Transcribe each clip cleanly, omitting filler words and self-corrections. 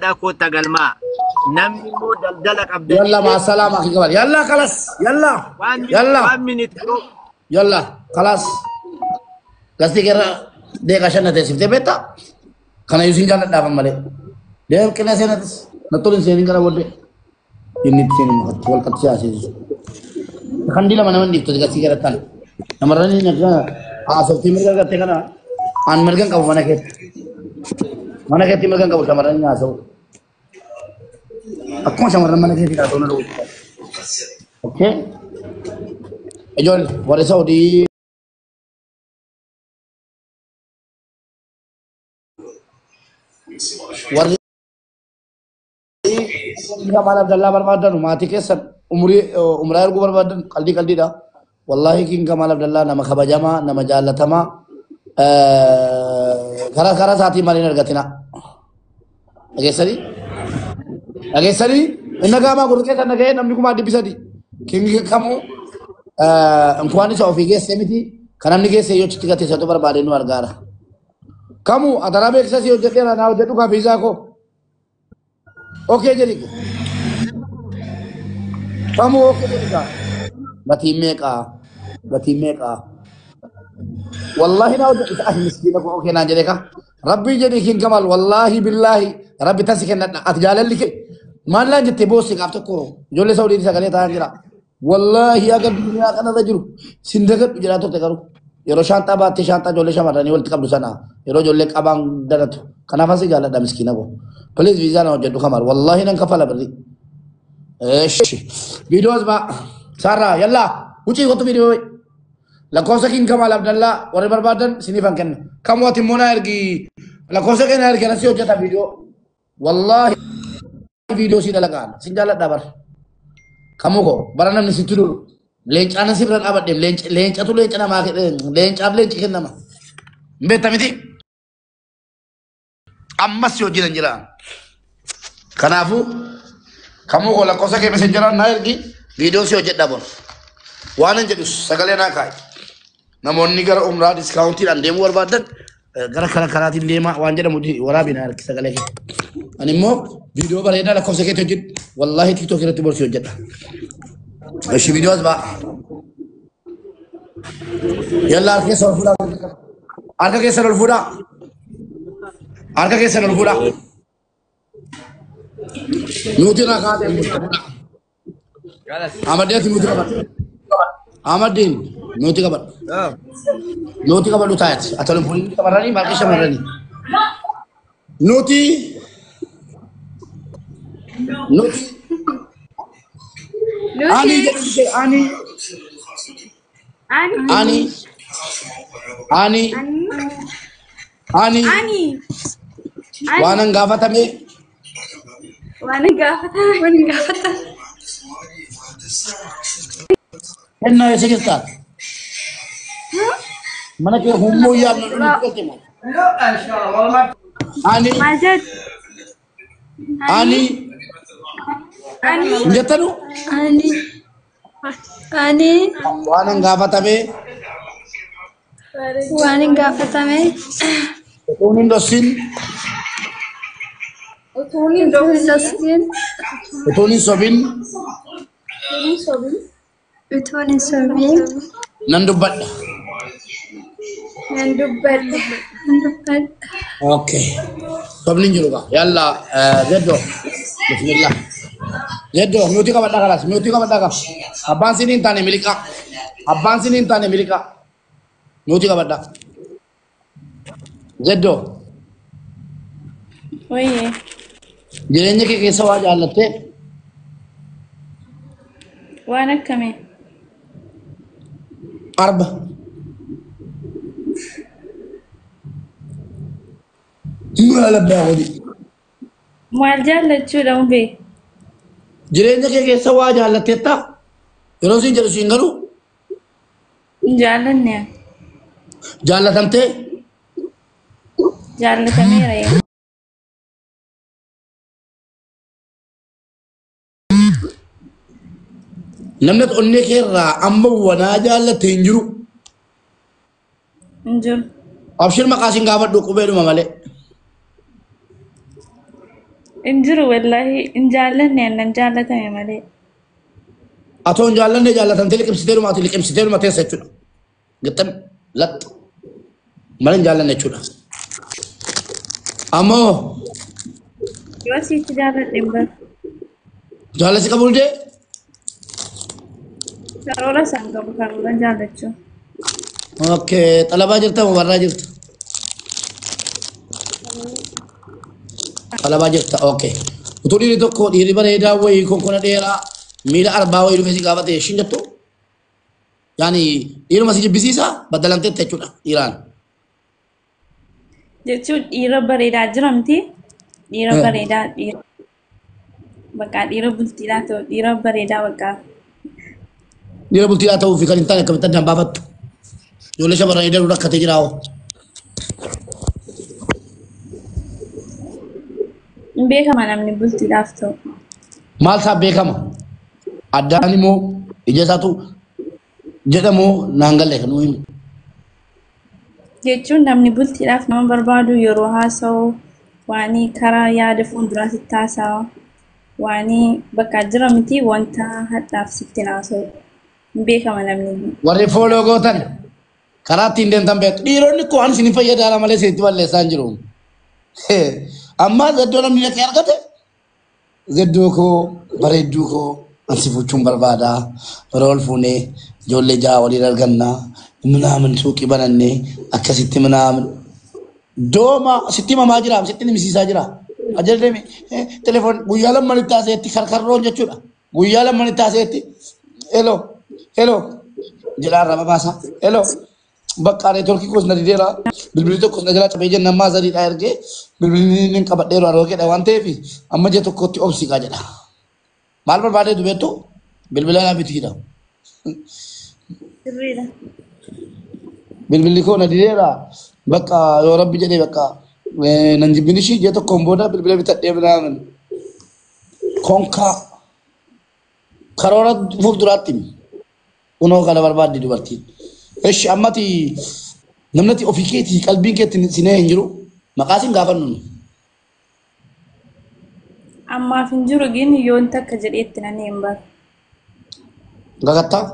Koottaa galmaa. Namni immoo daldala qabdan. Yalla مع السلامة أخي كمال. يلا خلاص يلا. يلا. One minute, bro. يلا خلاص. Gasti kira deeqa shan na teessiftee beektaa? Kana iyyuu siin jaalladhaaf malee. Deem qinee seenatis natti ol hin seenin kana booddee. Inni itti seenu mukatti wal qabsiisee haasofsiisu. Kan lama nama hin dhiiftu gastii gara tan. Namarran inni akka haasoftii mirga gartee kana aan mirga hin qabu mana keetti. Mana keetti mirga hin qabu shamarran inni haasa'u. Akkuma shamarran mana keetti haasa'u na dhugu. Okay? Ijoollee warri Saudii warri Kamal Abdallaa barbaadan maatii keessan umurii umraa erguu barbaadan qaldii qaldiidha. Wallaahi King Kamal Abdallaa nama kabajamaa, nama jaallatamaa, karaa isaatiin malee hin argatina. Dhageessanii? Dhageessanii? Inni gaamaa gurra keessan dhaga'ee namni 300,000. King kamuu inkwaan isa ofii geessee miti kan namni geessee yoo achitti gate isatu barbaade nu argaara. Kamuu ataraa beeksisa si hojjedheera naa hojjedhu kaa fiizaa koo. Okay jedhi. Kamuu okay jedhi kaa. Gatiin meeqaa? Gatiin meeqaa? Wallahi naa hojjedhu isa miskiina koo okay naan jedhe kaa. Rabbii jedhi King Kamal, wallahi billahi rabbi tasi kennadha ati jaalalli kee maal naan jettee boossi gaaf tokko ijoollee Saawudiin sagalee ta'an jira. Wallahi aga duniyaa kanarra jiru sin dagadhu jedhaa turte, garuu yeroo shaanxaa baattee shaanxaa ijoollee shamarranii walitti qabdu sana yeroo ijoollee qabaan danatu kanaaf asii jaaladha miskiina koo. Please viizaa na hojjedhu Kamal, wallahi nan kafala birri. Eeshi viidiyoo asbaa saarraa yallaa wucii kottu viidiyoo lakkoofsa King Kamal Abdallaa warri barbaadan siniifan kenna. Kamuu ati immoo naa ergi, lakkoofsa kee naa ergi, anasi hojjeta viidiyoo. Wallahi viidiyoo si dalagaan sin jaalladha bar. Kamuu koo bara namni sitti dulu leencaan si bira dhaabadhe, leencatu leenca namaa leencaaf leenci kennama. Hin beekta miti? Ammas si hojjetan jira. Kanaafuu kamuu koo lakkoofsa kee messengeraan naa ergi, viidiyoo si hojjedha bor. Waan hin jedhus sagalee naa kaa'i. Namoonni gara umraa discountiidhaan deemuu barbaadan gara kana karaatiin deemaa waan jedhamu waraabi naa ergi sagalee kee. Ani immoo viidiyoo bareedaa lakkoofsa keetti hojjedhu. Wallaahi TikTok irratti bor si hojjedha. Ishi viidiyoo as ba'a. Yalla harka keessan ol fuudhaa. Harka keessan ol fuudhaa. Harka keessan ol fuudhaa. Nuti irraa kaatee fuudhaa. Amaddeetti nuti qabadhu. Amaddiin nuti qabadhu. Nuti qabadhu taayati. Atolin fuudhii shamarranii baaqii shamarranii. Nuti nuti ani jedhu ani Ani. Ani ani ani Ani. Waanan gaafatame Waan gaafatame. Waan gaafatame. Kennaa eessa jirtaa? Mana kee hummoo yaadnu dhufte moo? Ani Maal jedhu? Ani Ani. Hin jettanu? Ani. Ani. Waanan gaafatame Waan hin gaafatame. Utuun hin dhoksin Utuun hin Utuun hin dhoksin. dhoksin. Utuun hin sobin Utuun hin sobin. Utuun hin sobin. Nan dubbadha. Nan dubbadha. Nan dubbadha. Okay. Sobni hin jiru gaa. Yalla Zeddo. Bismillah. Zeddo mute qabadha kalaas mute qabadha qaba. Abbaan sinii hin taane miliqaa. Abbaan sinii hin taane miliqaa. Mute qabadha. Zeddo. Wayye. Jireenya kee keessa waa jaallattee? Waan akkamii? Arba. Maal abbaa godhi? Maal jaallachuudha mubee? Jireenya kee keessa waa jaallatteetta? Yeroo siin jedhu siin galu? Hin jaallanne. Jaallatamtee? Jaallatameera yaa. Namni ati onnee kee irraa amma wanaa jaallatte hin jiru. Hin jiru. Abshir maqaa siin gaafadhu qubeedhuma malee. Hin jiru wallaahi hin jaallanne annan jaallatame malee. Atoo hin jaallanne jaallatamtee liqimsitee dhumaati liqimsitee dhuma teessa jechuudha. Gixxam laxxa malee hin jaallanne jechuudha. Ammoo Yoo sitti jaalladhe hin baru. jaallassi qabu didee Karoora isaan qabu karoora jaallachuu. Okay, xalabaa jirta moo barraa jirta? Xalabaa jirta, okay. Utuu dhiirri tokko dhiirri bareedaa wayii konkona dheeraa miila arbaa wayii dhufee si gaafate ishiin jettu yaani dhiiruma si jibbisiisa baddalamteetta jechuudha dhiiraan. Jechuun dhiira bareedaa jira miti. Dhiira bareedaa dhiira bakka dhiira bultiidhaa ta'u dhiira bareedaa bakka. Dhiira bultiidhaa ta'uu fi kan hin taane akkamitti addaan baafattu? Ijoollee shamarranii daruu rakkatee jira hoo. Hin beekama namni bultiidhaaf ta'u. Maal isaa beekama? Addaan immoo ija isaatu jedhamoo naan galle kan nuyi. Jechuun namni bultiidhaaf nama barbaadu yeroo haasa'u waan karaa yaada fuulduraatti haasa'a waan bakka jira miti wanta hadhaaf sitti haasa'u. Hin beekama namni. Warri fooloo gootan karaa ittiin deemtan beektu. Dhiironni koo ani isin fayyadaara malee isinitti balleessaa hin jiru. Amma zeddoo namni dhaqee argate zeddoo koo bareedduu koo ansi fuuchuun barbaada. Yeroo ol fuunee ijoollee ja'a waliin argannaa minaamin suuqii banannee akkasitti minaamin dooma sitti himamaa jira sitti himsiisaa jira. Ajaja telefoon guyyaa lamman itti haaseetti karkarroon jechuudha. Guyyaa lamman itti haaseetti hello hello jedhaa irraa babaasa hello bakka neetworkii koos na dideera bilbilli tokkos na jalaa cabee jenna ammaa sadiidha ergee bilbilli inni qabadheeru aroogeedha waan ta'eef amma ji'a tokkotti obsiqaa jedha. Maal barbaadeetu beektu bilbila naa biti jedha. Sirriidha. Bilbilli koo na dideera bakka yoo rabbi jedhee bakka nan jibbin ishii ji'a tokkoon booda bilbila bitadhee minaamin konkaa karoora fuulduraatti kunoo kana barbaaddi dubartiin. Ishi ammati namnati ofii keetii qalbiin keetti sinee hin jiru maqaa sin gaafannu. Ammaaf hin jiru gin yoon takka jedheetti nan hin baru. Gagattaa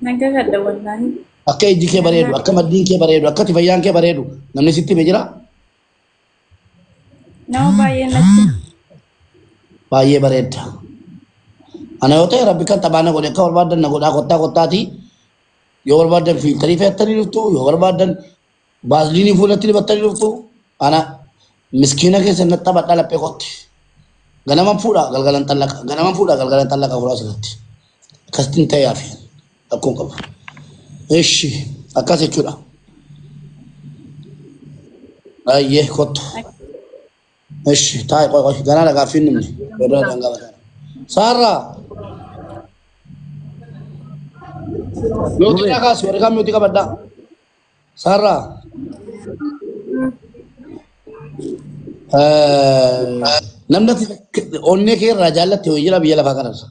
Nan gagadha wallaahi. akka ijji kee bareedu akka maddiin kee bareedu akka fayyaan kee bareedu namni sitti hime jira. Nama baay'ee natti. Baay'ee bareedda. Ana yoo ta'e rabbi kan taphaa na godhe akka barbaadan na godhaa kottaa kottaatii yoo barbaadan fiiltarii fe'attanii dhuftu yoo barbaadan baasliinii fuulatti dibattanii dhuftu ana miskiina keessa na taphadha laphee kotti. Ganaman fuudha galgalan xallaqa ganaman fuudha galgalan xallaqa fuula asirratti. Akkasitti hin ta'e yaafi rakkoon qabu. Ishi akkas jechuudha. Ayyee kottu. Ishi taa'e qoy qoy ganaa dhagaaf hin himne. Yeroo dhangaa bataa. Saarraa. Miyuutii kaasi warri kaan miyuutii qabadhaa. Saarraa. Namni ati onnee kee irraa jaallatte wayii jira biyya lafaa kanarra.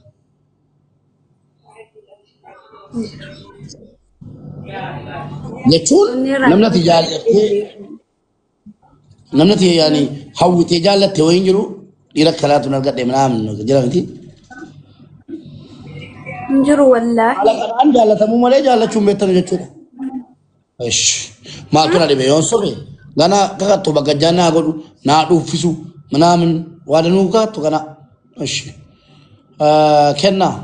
Jechuun namni ati jaallattee namni ati yaani hawwitee jaallatte wayii hin jiru dhiira akkanaatu hin argadhe minaamin jira miti. Hin jiru wallaahi. Haala kanaan jaallatamuu malee jaallachuu hin beektanu jechuudha. Ish maaltu na dhibe yoon sobe gana kakattu baggajjaa naa godhu naa dhuuffisu minaamin waa danuu kakattu kana. Ish kennaa.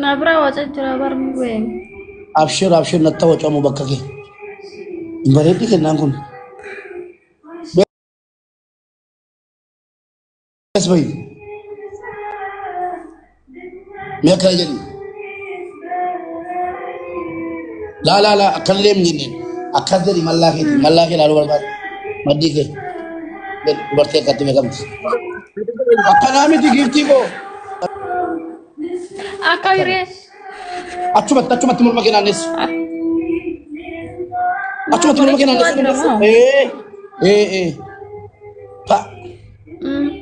Na biraa waca jira barmi bu'ee. Abshir abshir natti wacamu bakka kee. Bareeddi kennaan kun. Bees bayi. Mee akkana jedhi. Laa laa laa akkana deemu jenneen. Akkas jedhi mallaa keeti mallaa kee ilaaluu barbaada. Maddii kee. Dubartii akkatti beekamti. Akkanaa miti giiftii koo. Akka hiree. Achumatti achumatti morma kee naannessi. Achumatti morma kee naannessi. Ee ee ee. Ta.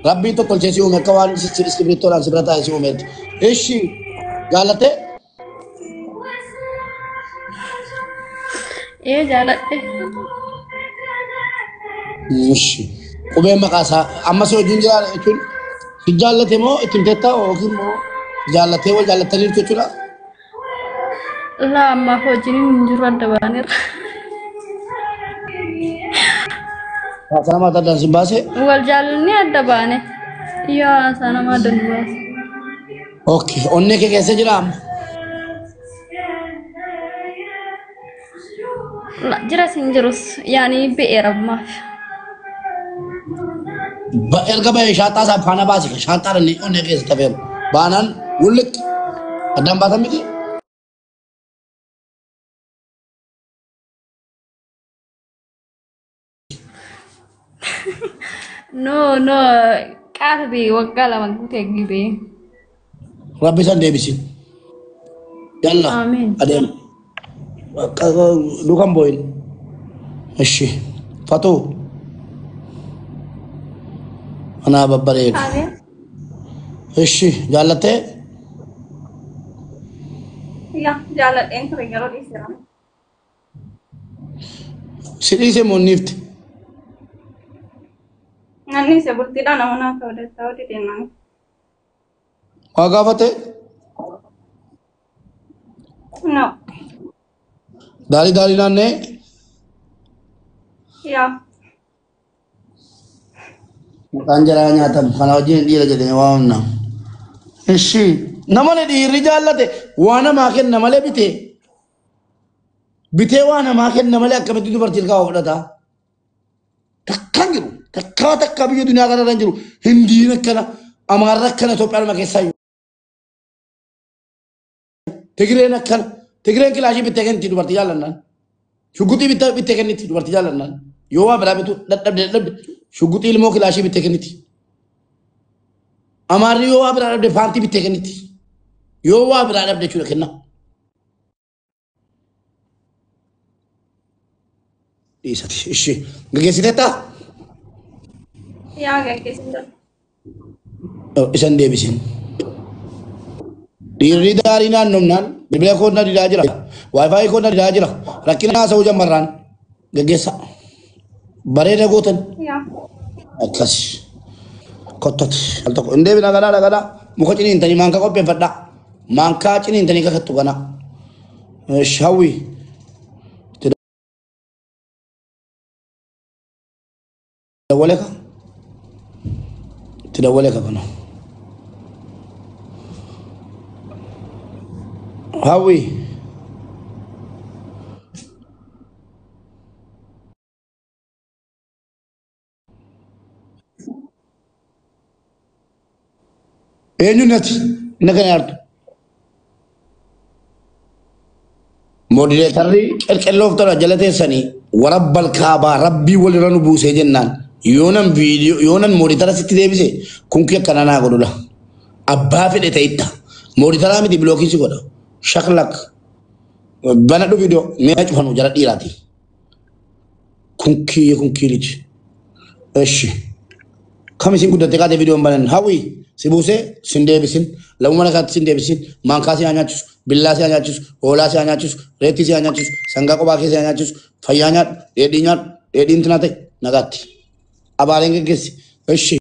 Rabbiin tottolchee si uume akka waan iskibirtoodhaan si bira taa'e si uumeetti. Ishi jaalattee? Ee jaaladhe. Ishi. Qubeen maqaa isaa amma si wajjin jira jechuun si jaallate moo ittiin teettaa yookiin immoo jaallatee wal jaallattaniirtu jechuudha. Laa ammaaf wajjin hin jiru adda baaneerra. Haasaa namaa addaan si baase. Wal jaallanni adda baane. Yaa haasaa namaa adda nu baase. Okay, onnee kee keessa jira amma. Jiras hin jirus yaani ba'eera ammaaf. Erga ba'ee shaanxaa isaa faana baase shaanxaa dha onnee keessa tafeeru. Baanaan wulliq addaan baatan miti. No no qaata bee waggaa 2 guutee gibee. Rabbi san deebisin. Yalla Amiin. adeem. Duukaan boo'in. Ishi fatuu. Anaa babbareedu. Amiin. Ishi jaallattee Yaa jaalladheen ture yeroo dhiiseera. Si dhiise moo niifte? Nanni isa bultiidhaan nama naa ta'uu ta'uu dideenaan. Waa gaafate? No. Daarii daarii naannee Yaa. Maqaan jaraa nyaatamu kana wajjin dhiira jedhee waamna. Ishi nama ni dhiirri jaallate waa namaa kenna malee bitee bitee waa namaa kenna malee akkamitti dubartii ilkaa fudhata? Takkaan jiru takkaa takkaa biyya duniyaa kanarra hin jiru Hindiin akkana Amaarri akkana Itoophiyaa nama keessaa jiru. Tigireen akkana Tigireen kilaashii bittee kenniti dubartii jaallannaan. Shugguxii bittee kenniti dubartii jaallannaan. Yoo waa biraa bitu dadhabde dadhabde shugguxii ilmoo kilaashii bittee kenniti. Amaarri yoo waa biraa dhabde paantii bittee kenniti. Yoo waa biraa dhabde jechuudha kenna. Dhiisati ishee gaggeessiteettaa? Yaa gaggeessite. Isan deebisin. Dhiirri daarii naannomnaan bilbila koo na didaa jira. Waayifaayi koo na didaa jira. Rakkina haasa'uu jammarraan gaggeessa. Bareeda gootan Yaa. akkas. Kottoti al tokko hin deebina ganaa dhaganaa muka ciniintanii maankaa qopheeffadhaa. Maankaa ciniintanii kakattu ganaa. Hawwi. Itti dawwalee ka. Itti dawwalee ka kana. Hawwi. Eenyu nati inni kana yaartu? Moodileetarri qelqelloof tola jala teessanii warabbal kaabaa rabbii walirra nu buusee jennaan yoonan viidiyoo yoonan mooditara sitti deebise kunkii akkana naa godhula. Abbaa fedhe ta'itta. Mooditaraa miti bilookii si godha. Shaklak. Banadhu viidiyoo mi'a cufanu jala dhiiraati. Kunkii kunkii liji. Eshi. Kam isin guddatte kaatee viidiyoon banan hawwi si buusee sin deebisin lamu mana kaatti sin deebisin maankaa si haa nyaachisu billaa si haa nyaachisu hoolaa si haa nyaachisu reettii si haa nyaachisu sangaa qophaa kee si haa nyaachisu fayyaa nyaadhu dheedhii nyaadhu dheedhiin tinaa ta'e nagaatti abaaleen geggeessi eshi.